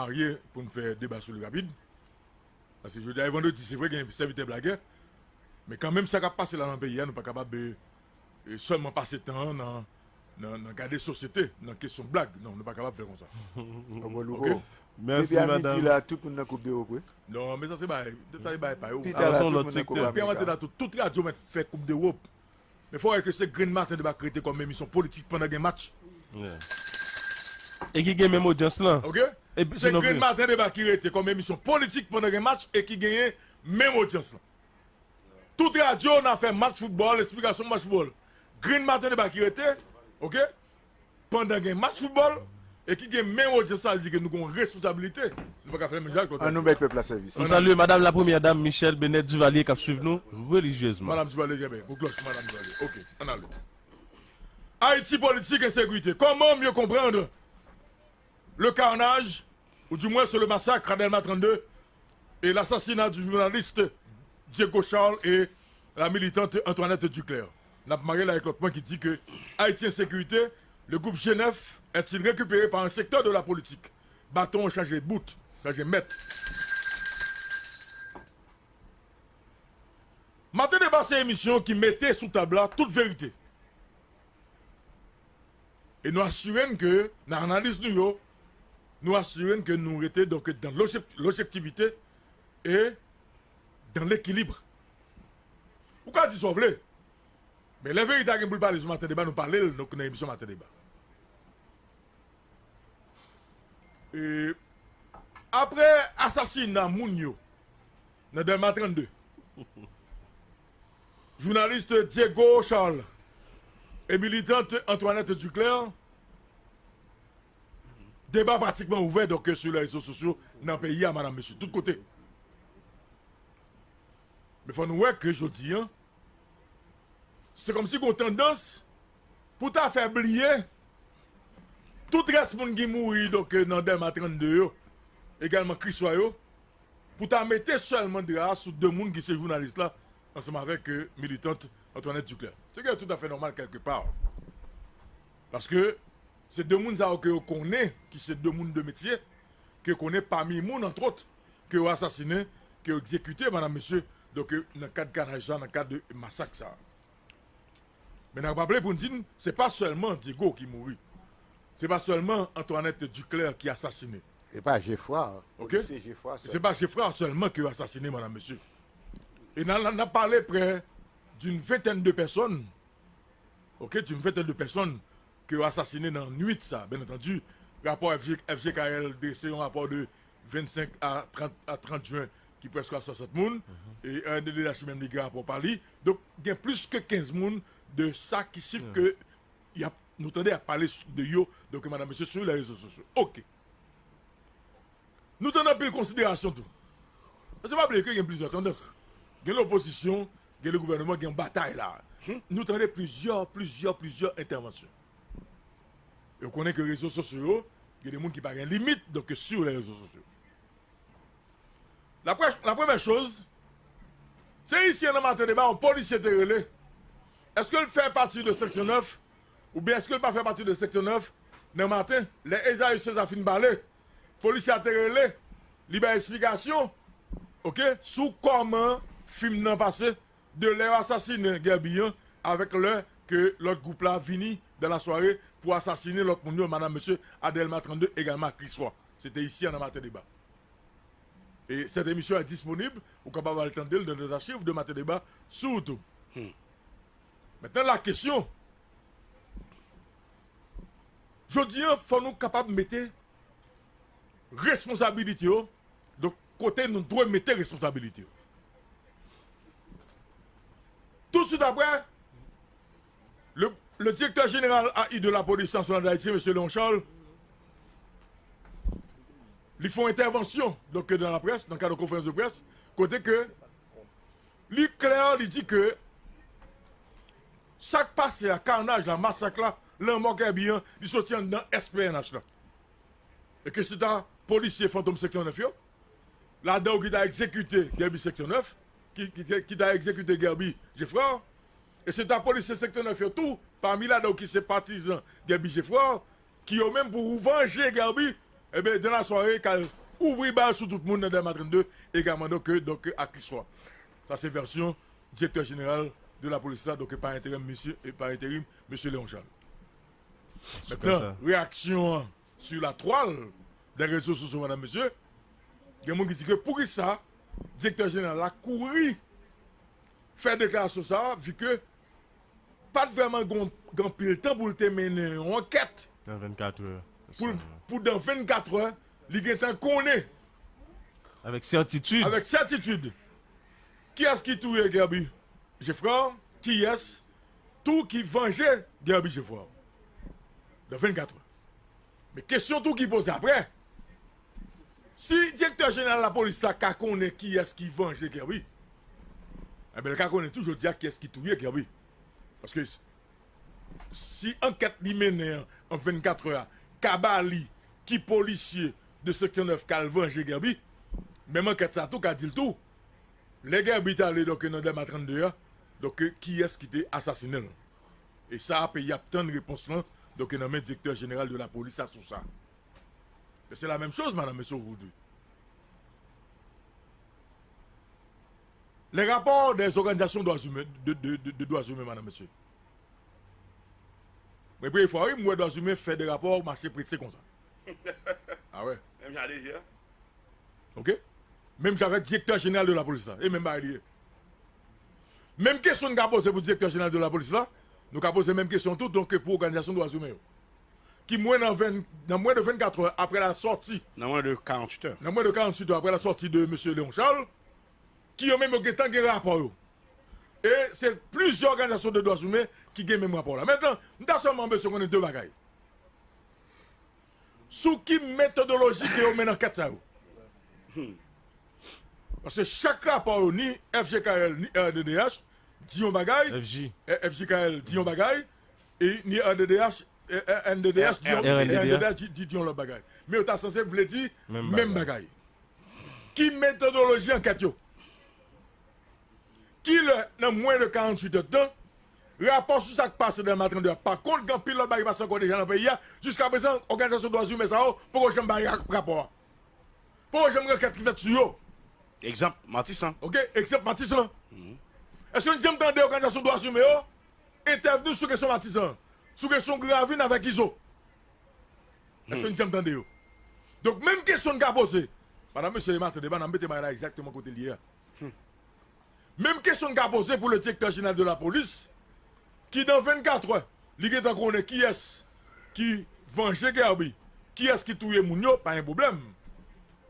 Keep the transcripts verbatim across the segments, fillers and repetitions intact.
marye pou n fè deba sou li rapid. Paske jodi a e vandredi, se vre gen sèvitè blagè, men kanmenm sa k ap pase la nan peyi a, nou pa kapab, e, e, sèlman pase tan an nan, nan, nan gade sosyete, nan kesyon blag. Non, nou pa kapab fè konsa. Oke? Mèsi, madanm. Depi a midi la, tout moun nan Koup Dewòp, wi. Non, men sa se bagay, sa se bagay pa yo. Pita la, tout moun nan Koup Dewòp. Depi a maten la, tout, tout radyo mèt fè Koup Dewòp. Men fò wè ke se Grenn Maten Deba ki rete kòm emisyon politik pandan gen match. Yeah. E ki gen menm odyans lan. Oke? Se Grenn Maten Deba ki rete kòm emisyon politik pandan gen match e ki genyen menm odyans lan. Tout radyo nan fè match foutbòl, esplikasyon match foutbòl. Grenn Maten Deba ki rete, oke? Pandan gen match foutbòl, e ki gen menm odyans la, li di ke nou gen yon responsabilite. Nou pa ka fè menm jan ak lòt radyo. An nou bay pèp la sèvis. Nou salye Madam la Premyè Dam Michèle Bennett Duvalier k ap swiv nou relijyezman. Madam Duvalier, trè byen. Yon klòch pou Madam Duvalier. Oke, ann ale. Haïti politique et sécurité. Comment mieux comprendre le carnage, ou du moins c'est le massacre à Delma trente-deux et l'assassinat du journaliste Diego Charles et la militante Antoinette Duclair? N ap mare l avèk lòt pwen ki di ke Haïti en sécurité, le groupe G neuf est-il récupéré par un secteur de la politique? Baton an chanje bout, chanje mèt. Maten Deba se emisyon ki mete sou tab la tout verite. E nou asire n ke nan analiz nou yo, nou asire n ke nou rete donk dan lojek-, lojektivite e dan lekilib. Ou ka di sa w vle, men lè verite a gen pou l pale sou Maten Deba, nou pale l donk nan emisyon Maten Deba. E, apre asasina moun yo nan Dèlma trannde, jounalis Diego Charles e militant Antoinette Duclair, deba pratikman ouvè donk sou lè rezo sosyo nan peyi a, madanm, mesye, tout kote. Men fò nou wè ke jodi a, se kòmsi gon tandans pou ta fè bliye tout rès moun ki mouri donk nan Dèlma trannde yo, egalman Kriswa yo, pou ta mete sèlman dra a sou de moun ki se jounalis la ansanm avèk, euh, militant Antoinette Duclair. Se ki toutafè nòmal kèlkepa. Paske se de moun sa yo ke yo konnen, ki se de moun de metye, ke yo konnen pami moun, antwòt, ke yo asasinen, ke yo egzekite, madanm, mesye, donk, nan kad kanaj sa, nan kad de masak sa. Men n ap raple pou n di n, se pa sèlman Diego ki mouri. Se pa sèlman Antoinette Duclair ki asasinen. E pa Geffrard, oke? Polisye Geffrard sèlman. Se pa Geffrard sèlman ke yo asasinen, madanm, mesye. E n a, n a pale près d'une vingtaine de personnes, oke, d'une vingtaine de personnes ke yo asasinen nan nwit sa, byen antandi. Rapò F G, F G K L drese yon rapò de vennsenk a trant, a trant jen ki prèske a swasant moun. E R N D D H menm li gen rapò pa li. Donk, gen plis ke kenz moun de sa ki sif ke y ap, nou tande y ap pale de yo, donk, madanm, mesye, sou lè rezo sosyo. Oke. Nou tande anpil konsiderasyon tou. Paske pa bliye ke gen plizyè tandans. Gen lopozisyon, gen le gouvènman, gen yon batay la. Nou tande plizyè, plizyè, plizyè entèvansyon. E w konnen ke rezo sosyo yo, gen de moun ki pa gen limit, donk, sou lè rezo sosyo. La prè-, la premyè choz, se isi a nan Maten Deba, yon polisye te rele. Èske l fè pati de seksyon nèf? Oubyen èske l pa fè pati de seksyon nèf? Nan maten, lè Esaü César fin pale, polisye a te rele, li bay esplikasyon, oke, sou kòman fim nan pase, de lè yo asasinen Guerby an, avèk lè ke lòt gwoup la vini dan la sware pou asasinen lòt moun yo, madanm, mesye, a Dèlma trannde, egalman a Kriswa. Se te isi a nan Maten Deba. E sèt emisyon an disponib, ou kapab al tande l dan dè zachiv de Maten Deba sou YouTube. Mentnan, la kesyon, jodi a, fò nou kapab mete responsabilite yo, donk, kote nou dwe mete responsabilite yo. Toutswit apre, le, le directeur général A I de la Police Nationale d'Haïti, mesye Léon Charles, li fè yon entèvansyon, donk, nan laprès, nan kad yon konferans de près, kote ke li klè, li di ke sa k pase a, kanaj la, masak la, lanmò Guerby an, li soti anndan S P N H la. E ke se ta polisye Fantom seksyon nèf yo, ladan yo ki ta egzekite Guerby seksyon nèf, ki, ki, te- ki ta egzekite Guerby Geffrard, e se ta polisye seksyon nèf yo tou, pami ladan yo ki se patizan Guerby Geffrard, ki yo menm pou vanje Guerby, ebyen, dan la sware, k al ouvri bal sou tout moun nan Dèlma trannde egalman, donk, donk, ak listwa. Sa se vèsyon direktè jeneral de la polis la, donk, pa enterim, misye, e pa enterim, mesye Léon Charles. Mentnan, reyaksyon an sou la twal dè rezo sosyo, madanm, mesye, gen moun ki di ke poukisa direktè jeneral la kouri fè deklarasyon sa a, vi ke pa t vrèman gen gen anpil tan pou l te mennen yon ankèt. Nan vennkat è. Pou, pou dan vennkat è, li gentan konnen. Avèk sètitid. Avèk sètitid. Kiyès ki touye Guerby Geffrard? Kiyès tou ki vanje Guerby Geffrard? Dan vennkat è. Men kesyon tou ki poze apre, si direktè jeneral lapolis la ka konnen kiyès ki vanje Guerby, enben, l ka konnen tou jodi a kiyès ki touye Guerby. Paske si ankèt li mennen an, an vennkat è a ka ba li ki polisye de seksyon nèf k al vanje Guerby, menm ankèt sa tou ka di l tou, lè Guerby t ale, donk, nan Dèlma trannde a, donk, kiyès ki te asasinen l? E sa, peyi ap tann repons lan, donk, nan men direktè jeneral de lapolis la sou sa. Men se la menm choz, madanm, mesye, aujourd'hui. Les rapports des organisations droits humains, de, de, de, de droits humains, madanm, mesye. Mwen, premye fwa, wi, m wè droits humains fè de rapò mache prese konsa. Ah ouais. Menm jan de je. Ok? Menm jan avèk direktè jeneral de lapolis la. E menm bagay li ye. Menm kesyon n ka poze pou direktè jeneral de lapolis la, nou ka poze menm kesyon tou, donk, pou òganizasyon dwa imen yo. Ki mwen nan ven, nan mwen de vennkat è apre la sòti. Nan mwen de karanntuit è. Nan mwen de karanntuit è apre la sòti de mesye Léon Charles, ki yo menm yo gentan gen rapò yo. E se plizyè òganizasyon de dwa imen ki gen menm rapò la. Mentnan, m ta sèlman bezwen konnen de bagay. Sou ki metodoloji ke yo mennen ankèt sa yo? Paske chak rapò yo, ni F J K L, ni R D D H, di yon bagay, F J. eh, F J K L di yon bagay, e ni R D D H, eh, eh, N D D H di yon, R D D H. R D D H di, di, di yon lòt bagay. Men yo ta sanse vle di menm bagay. Ki metodoloji ankèt yo? Kilè, nan mwen de karanntuit èdtan, rapò sou sa k pase nan Dèlma trannde a? Pa kont, gen anpil lòt bagay ki pase ankò deja nan peyi a. Jiska prezan, òganizasyon dwa imen sa yo poko janm bay ra-, rapò a. Poko janm gen ankèt ki fèt sou yo. Egzanp, Matisan. Ok, egzanp Matisan. Èske n janm tande òganizasyon dwa imen yo entèvni sou kesyon Matisan, sou kesyon Gravin avèk Izo? Èske n janm tande yo? Donk, menm kesyon n ka poze, madanm, mesye, e maten, deba n ap mete bagay la egzakteman kote l ye a. Menm kesyon n ka poze pou le direktè jeneral de lapolis, ki dan vennkat è, li gentan konnen kiyès ki vanje Guerby, kiyès ki touye moun yo, pa gen pwoblèm.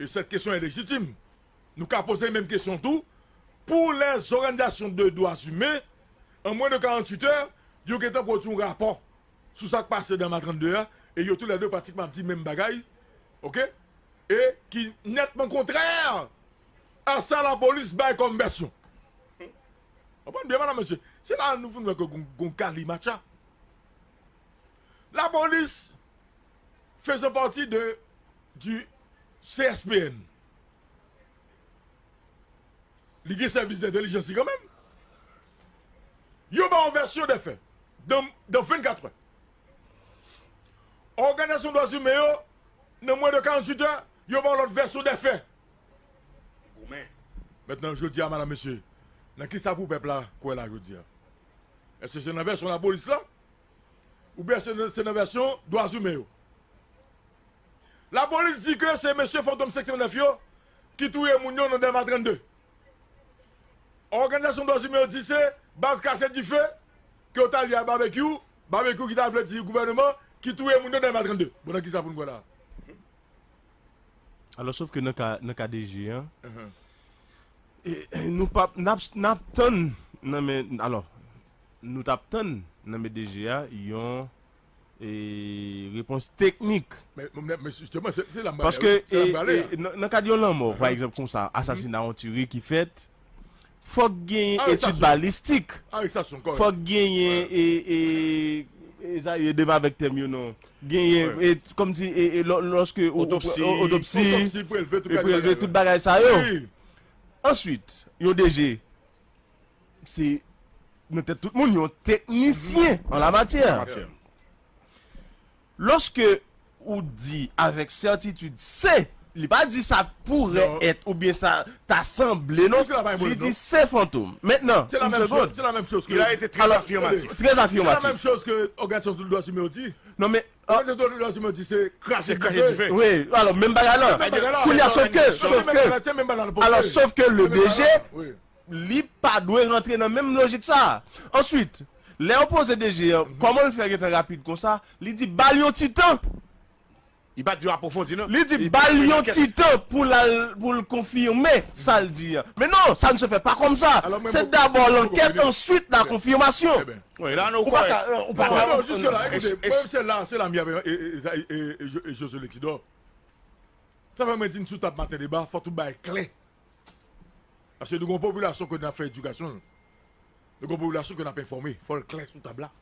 E cette question est légitime. Nou ka poze menm kesyon tou pou lèzòganizasyon de dwa imen, an mwen de karanntuit è, yo gentan pwodui yon rapò sou sa k pase nan Dèlma trannde a, e yo toulède pratikman ap di menm bagay, ok? E ki nètman kontrè a sa lapolis bay kòm vèsyon. Konprann byen, madanm, mesye? Se la nou vin wè ke gon, gon galimatcha. Lapolis faisant partie de, du C S P N. Li gen sèvis dentèlijans li kanmenm. Yo ba yon vèsyon dè fè. Dan, dan vennkat è. Òganizasyon dwa imen yo, nan mwen de karanntuit è, yo ba yon lòt vèsyon dè fè. Goumen. Mentnan, jodi a, madanm, mesye, nan ki sa pou pèp la kwè la jodi a? Èske se nan vèsyon lapolis la? Oubyen se nan, se nan vèsyon dwa imen yo? Lapolis di ke se mesye Fantom senk san nèf yo ki touye moun yo nan Dèlma trannde. Òganizasyon dwa imen yo di se baz Krache Dife ke yo t al ye a Babekyou, Babekyou ki ta vle di gouvèneman ki touye moun yo nan Dèlma trannde. Bon, nan ki sa pou n kwè la? Alò, sof ke nan ka, nan ka D G an, e, nou p ap, n ap, n ap tann nan men, alò, nou t ap tann nan men D G a yon, e, repons teknik. Men, men, men jisteman, se, se la m prale. Paske, se la m prale, e, e, nan, nan kad yon lanmò, pa egzanp, konsa, asasina, yon tiri ki fèt, fòk genyen etid balistik. Arestasyon, kòrèk. Fòk genyen, e, e, e, Zaire, de m avèk tèm yo, non. Genyen, e, kòmsi, e, e, lò-, lòske o-, otopsi, o-, otopsi, otopsi, prelve tout e bagay prelve la. Tout bagay sa yo. Wi. Answit, yon D G, se nan tèt tout moun, yon teknisyen an la matyè. An la matyè. Lòske ou di avèk sètitid se Li pa di sa pourrait être oubyen sa ta sanble non. Li di se fantom. Mentnan, une seconde. Il a été très affirmatif. Très affirmatif. C'est la même chose que Organisation des droits humains dit. Non men, Organisation des droits humains dit se krache dife. Wi, alò menm bagay la. Kounye a, sof ke, sof ke, alò sof ke le D G li pa dwe rantre nan menm lojik sa. Answit, lè yo poze D G a kòman l fè gentan rapid konsa, li di ba l yon ti tan. Li pa di apwofondi non. Li di ba l yon ti tan pou l al, pou l konfime sa l di a. Men non, ça ne se fait pas comme ça. C'est d'abord l'enquête, ensuite la confirmation. Wi, la nou kòrèk. Ou pa ka, ou pa ka. Non, jis la, ekoute, mwen menm se la, se la m y ap, e, e, e, e, e, Jo- e José Lexidor. Sa fè mwen di n sou tab maten deba, fò tout bagay klè. Paske nou gon popilasyon kote n ap fè edikasyon. Nou gon popilasyon ke n ap enfòme, fò l klè sou tab la.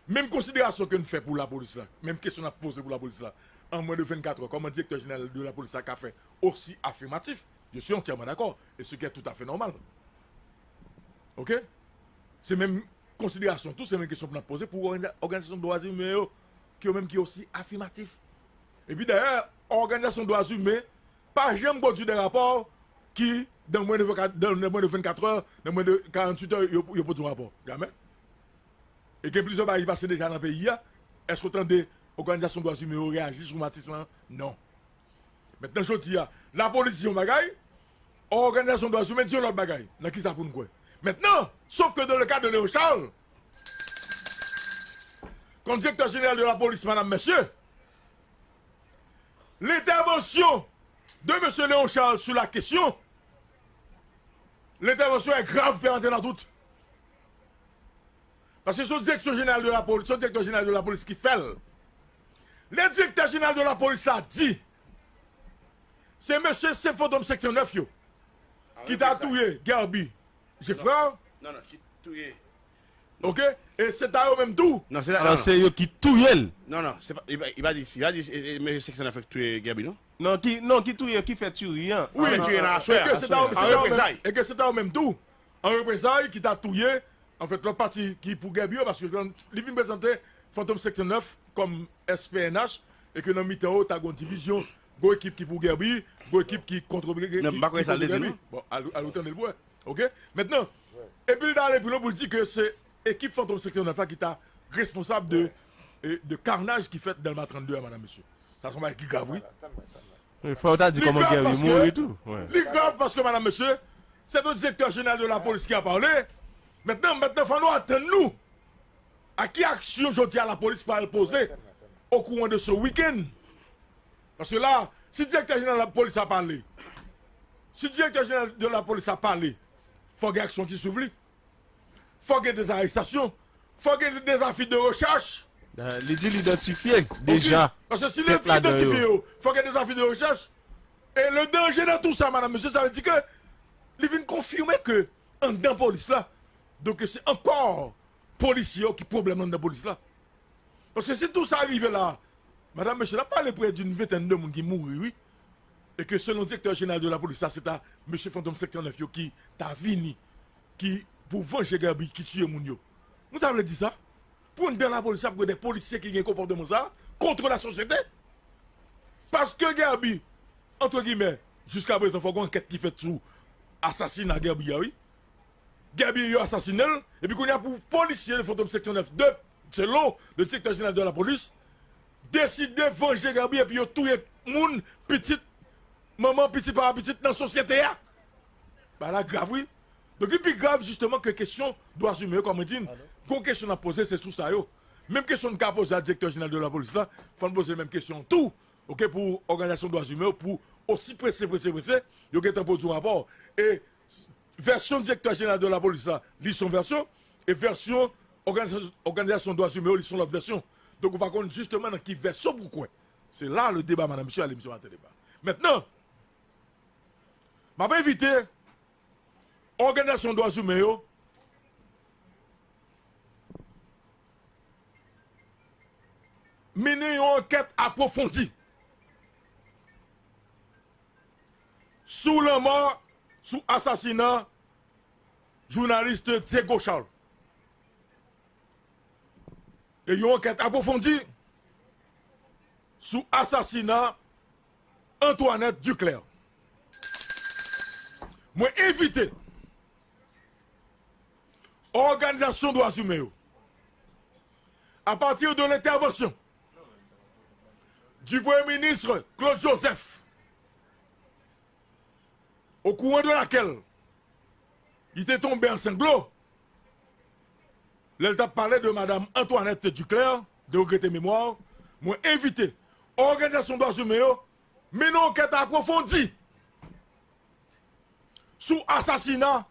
Menm konsiderasyon ke n fè pou lapolis la, menm kesyon n ap poze pou lapolis la, an mwen de vennkat è, kòman direktè jeneral de lapolis la ka fè osi afimatif? Je suis entièrement d'accord, et ce qui est tout à fait normal. Oke? Se menm konsiderasyon tou, se menm kesyon pou n ap poze pou òganiza- òganizasyon dwa imen yo, ki yo menm ki osi afimatif. Epi dayè, òganizasyon dwa imen pa janm pwodui de rapò ki, nan mwen de vennkat, nan, nan mwen de vennkat è, nan mwen de karanntuit è, yo, yo pwodui yon rapò. Jamè. E gen plizyè bagay ki pase deja nan peyi a. Èske w tande òganizasyon dwa imen yo reyaji sou Matis lan? Non. Mentnan, jodi a, lapolis di yon bagay, òganizasyon dwa imen di yon lòt bagay. Nan ki sa pou n kwè? Mentnan, sof ke dans le cas de Léon Charles, comme directeur général de la police, madame, monsieur, l'intervention de monsieur Léon Charles sur la question, l'intervention est grave, pè Antenna tout. Paske se yon direksyon jeneral de lapolis, se yon direktè jeneral de lapolis ki fè l. Lè direktè jeneral de lapolis la di, se mesye se fantom seksyon nèf yo ki ta touye Guerby Geffrard. Non, non, ki touye. Oke? E se ta yo menm tou. Non, se ta, non, non. Se yo ki touye l. Non, non, se pa, li pa, li pa di, li pa di, e, e, mesye seksyon nèf yo ki touye Guerby, non? Non, ki, non, ki touye, ki fè tiri an. Wi, fè tiri an aswè a. E ke se ta yo, se ta yo menm, e ke se ta yo menm tou, an reprezay, ki ta touye, anfèt, lòt pati ki pou Guerby yo, paske kan li vin prezante Fantom seksyon nèf kòm S P N H, e ke nan mitan yo, ta gon divizyon, gon ekip ki pou Guerby, gon ekip ki kont Guerby. Bon, al, al ou tande l pou wè. Oke? Mentnan, epi l ta ale pi lwen pou l di ke se ekip Fantom seksyon nèf la ki ta responsab de, e, de karnaj ki fèt Dèlma trannde a, madam, mesye. Sa se yon bagay ki grav, wi. Wi, fò w ta di kòman Guerby mouri tou. Wi. Li grav paske, madam, mesye, se yon direktè jeneral de lapolis ki a pale. Mentnan, mentnan, fò nou atann nou a ki aksyon jodi a lapolis pral poze au courant de ce week-end. Paske la, si direktè jeneral lapolis a pale, si direktè jeneral de lapolis a pale, fò gen aksyon ki swiv li. Fò gen dèzarestasyon. Fò gen dèzafi de rechèch. Li di l idantifye deja. Paske si li idantifye yo, fò gen dèzafi de rechèch. E le danje nan tou sa, madam, mesye, sa vle di ke li vin konfime ke anndan polis la, donk se ankò polisye yo ki pwoblèm anndan polis la. Paske si tou sa rive la, madam, mesye, n ap pale prè d'une vingtaine de moun ki mouri, wi. E ke selon direktè jeneral de lapolis la, se ta mesye fantom seksyon nèf yo ki ta vini, ki pou vanje Guerby ki tiye moun yo. Nou ta vle di sa? Pou anndan lapolis la, pou gen de polisye ki gen konpòtman sa, contre la société? Paske Guerby, entre guillemets, jiska prezan, fò gen ankèt ki fèt sou asasina Guerby a, wi. Guerby yo asasinen l, epi kounye a pou polisye de fantom seksyon nèf de, selon le direktè jeneral de lapolis, deside vanje Guerby epi yo touye moun, pitit, manman, pitit, papa, pitit nan sosyete a. Bagay la grav, wi. Donk, li pi grav, jisteman, ke kesyon dwa imen yo, kòm mwen di n. Gon kesyon n ap poze, se sou sa yo. Menm kesyon n ka poze a direktè jeneral de lapolis la, fò n poze menm kesyon tou, oke, pou òganizasyon dwa imen yo, pou osi prese, prese, prese, yo gentan pwodui yon rapò. E vèsyon direktè jeneral de lapolis la, li se yon vèsyon, e vèsyon òganizasyon, òganizasyon dwa imen yo, li se yon lòt vèsyon. Donk, ou pa konn jisteman nan ki vèsyon pou w kwè. Se la le deba, madam, mesye, ale misye maten deba. Mentnan, m ap envite òganizasyon dwa imen yo mennen yon ankèt apwofondi sou lanmò, sou asasina jounalis Diego Charles. E yon ankèt apwofondi sou asasina Antoinette Duclair. Mwen envite òganizasyon dwa imen yo, à partir de l'intervention du Premier ministre Claude Joseph, au courant de laquelle il était tombé en sanglots, lè l t ap pale de madam Antoinette Duclair, de regrete memwa, mwen envite òganizasyon dwa imen yo mennen yon ankèt apwofondi sou asasina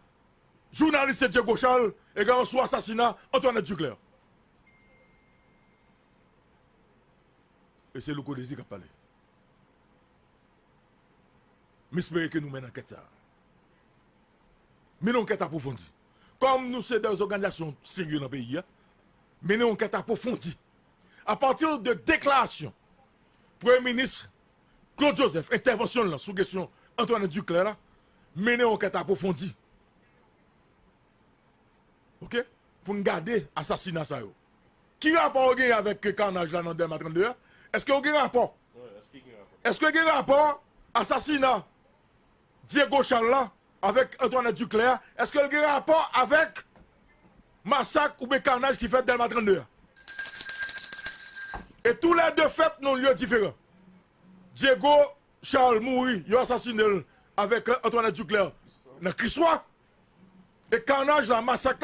jounalis Diego Charles, egalman sou asasina Antoinette Duclair. E se Louko Désir k ap pale. M espere ke nou mennen ankèt sa a. Mennen yon ankèt apwofondi. Kòm nou se de òganizasyon serye nan peyi a, mennen yon ankèt apwofondi. À partir de deklarasyon Premye Minis Claude Joseph, entèvansyon l lan sou kesyon Antoinette Duclair la, mennen yon ankèt apwofondi. Oke? Pou n gade asasina sa yo. Ki rapò yo genyen avèk kanaj la nan Dèlma trannde a? Èske yo gen rapò? Èske gen rapò asasina Diego Charles la avèk Antoinette Duclair? Èske l gen rapò avèk masak oubyen kanaj ki fèt Dèlma trannde a? E tou lè de fèt nan lye diferan. Diego Charles mouri, yo asasine l avèk Antoinette Duclair nan Kriswa. E kanaj la, masak la,